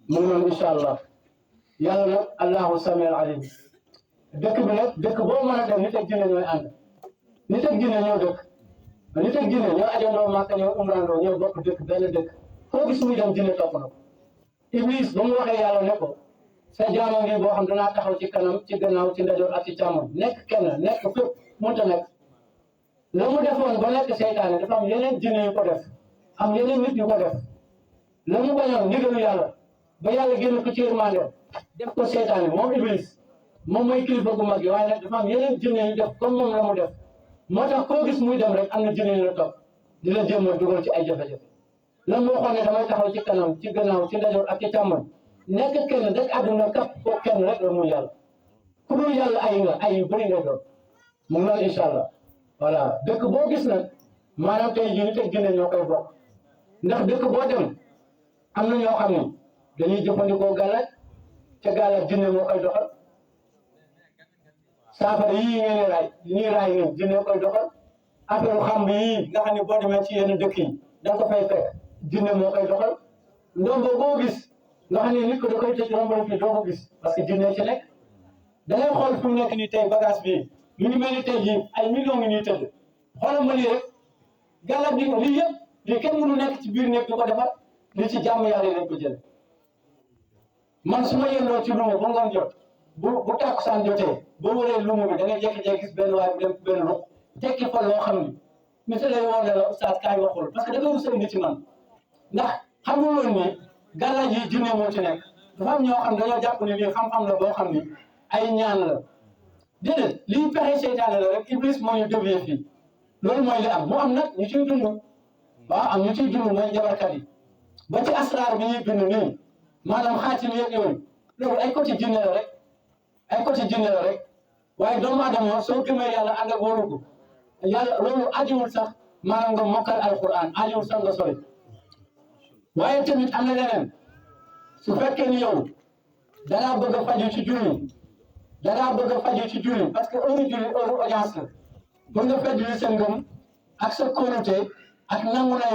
mu ngi noonu incha allah yàlla nag allahu samiul alim dëkk bi nag dëkk boo mën a dem nit ak jinne ñooy ànd nit ak jinne ñoo dëkk nit ak jinne ñoo ajandoo Màkka ñoo umrandoo ñoo bokk dëkk benn dëkk foo gis muy dem jinne topp na ko Iblis ba mu waxee yàlla ne ko sa jaama ngi boo xam danaa taxaw ci kanam ci gannaaw ci ndajoor ak ci càmmoñ nekk kenn nekk fépp mënta nekk la mu defoon ba nekk seytaane dafa am yeneen jinne yu ko def am yeneen nit yu ko def la mu bañoon ndigalu yàlla ba yàlla génn ko ci yërmande def ko seytaane moom Iblis moom mooy kilifa gu mag yi waaye nag dafa am yeneen jinne yu def comme moom la mu def moo tax koo gis muy dem rek am na jinne yu la topp di la jéem a dugal ci ay jafe-jafe la mu waxoon ne damay taxaw ci kanam ci gannaaw ci ndajoor ak ci càmmoñ nekk kenn rek àdduna kap ko kenn rek la muy yàlla ku dul yàlla ay nga ay yu bëri nga doon mu ngi noonu incha allah voilà dëkk boo gis nag maanaam tey jii nit ak jinne ñoo koy bokk ndax dëkk boo dem am na ñoo xam ne dañuy jëfandikoo gàllaaj ca gàllaaj jinne moo koy doxal saafara yii ngeen di raay ñii raay ngeen jinne koy doxal affaire xam yii nga xam ne boo demee ci yenn dëkk yi da nga ko fay fekk jinne moo koy doxal ndombo boo gis nga xam ne nit ko da koy tëj rombal fii doo ko gis parce que jinne ci nekk da ngay xool fu mu nekk nii tey bagage bii lu ñu mel ni tey jii ay millions ngi ñuy tëdd xoolal ma lii rek gàllankoor bi ko lii yëpp lii kenn mënu nekk ci biir nekk di ko defar li ci jàmm yàlla lañ ko jël man su ma yendoo ci luuma ba ngoon jot bu tàkkusaan jotee ba wëree luuma bi da ngay jékki-jékki gis benn waay bu dem benn ruq tekki fa loo xam ni nit lay woo ne la oustaz kaay waxul parce que da nga rus a indi ci man ndax xam nga woon ni gàllankoor yi jinne moo ci nekk dafa am ñoo xam dañoo jàpp ni lii xam-xam la boo xam ni ay ñaan la déedéet lii pexe seytaane la rek Iblis moo ñu dévier fii loolu mooy li am mu am nag ñu ciy dund waaw am ñu ciy dund mooy jabarkat yi ba ci asraar bi ñuy dund nii maanaam xaatim yeeg yooyu loolu ay côté jinne la rek ay côté jinne la rek waaye doomu aadama soo gëmee yàlla ànd ak wóolu ko yàlla loolu ajiwul sax maanaam nga mokkal alquran ajiwul sax nga sori waaye tamit am na leneen su fekkee ni yow dangaa bëgg a faju ci julli dangaa bëgg a faju ci julli parce que heure julli heure audience la pour nga faj li sa ngëm ak sa kóolute ak nangu na